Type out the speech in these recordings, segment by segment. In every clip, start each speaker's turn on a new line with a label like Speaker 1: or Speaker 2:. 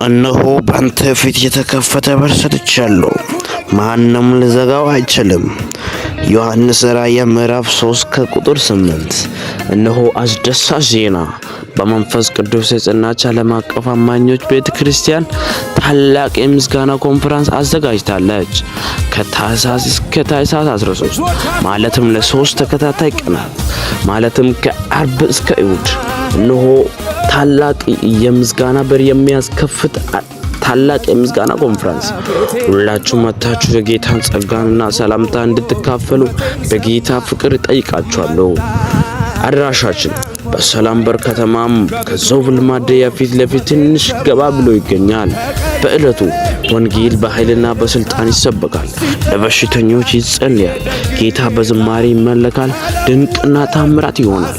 Speaker 1: እነሆ በአንተ ፊት የተከፈተ በር ሰጥቻለሁ፣ ማንም ሊዘጋው አይችልም። ዮሐንስ ራእይ ምዕራፍ 3 ከቁጥር 8። እነሆ አስደሳች ዜና! በመንፈስ ቅዱስ የጸናች ዓለም አቀፍ አማኞች ቤተ ክርስቲያን ታላቅ የምስጋና ኮንፈረንስ አዘጋጅታለች። ከታህሳስ እስከ ታህሳስ 13፣ ማለትም ለ3 ተከታታይ ቀናት፣ ማለትም ከአርብ እስከ እሁድ፣ እነሆ ታላቅ የምስጋና በር የሚያስከፍት ታላቅ የምስጋና ኮንፈረንስ። ሁላችሁ መጥታችሁ የጌታን ጸጋንና ሰላምታ እንድትካፈሉ በጌታ ፍቅር እጠይቃችኋለሁ። አድራሻችን በሰላም በር ከተማም ከዞብል ማደያ ፊት ለፊት ትንሽ ገባ ብሎ ይገኛል። በዕለቱ ወንጌል በኃይልና በስልጣን ይሰበካል፣ ለበሽተኞች ይጸልያል፣ ጌታ በዝማሬ ይመለካል፣ ድንቅና ታምራት ይሆናል።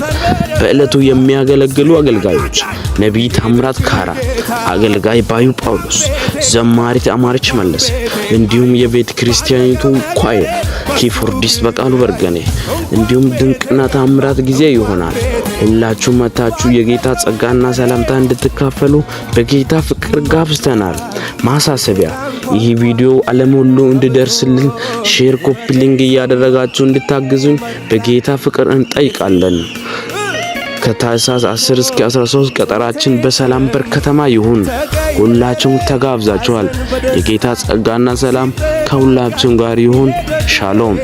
Speaker 1: በዕለቱ የሚያገለግሉ አገልጋዮች ነቢይ ታምራት ካራ፣ አገልጋይ ባዩ ጳውሎስ፣ ዘማሪት አማረች መለሰ፣ እንዲሁም የቤተ ክርስቲያኒቱ choir keyboardist በቃሉ በርገኔ፣ እንዲሁም ድንቅና ታምራት ጊዜ ይሆናል። ሁላችሁ መጥታችሁ የጌታ ጸጋና ሰላምታ እንድትካፈሉ በጌታ ፍቅር ጋብዘናል። ማሳሰቢያ፣ ይህ ቪዲዮ ዓለም ሁሉ እንዲደርስልን share፣ copy link እያደረጋችሁ እንድታግዙኝ በጌታ ፍቅር እንጠይቃለን። ከታህሳስ 10 እስከ 13 ቀጠራችን በሰላም በር ከተማ ይሁን። ሁላችሁም ተጋብዛችኋል። የጌታ ጸጋና ሰላም ከሁላችን ጋር ይሁን። ሻሎም።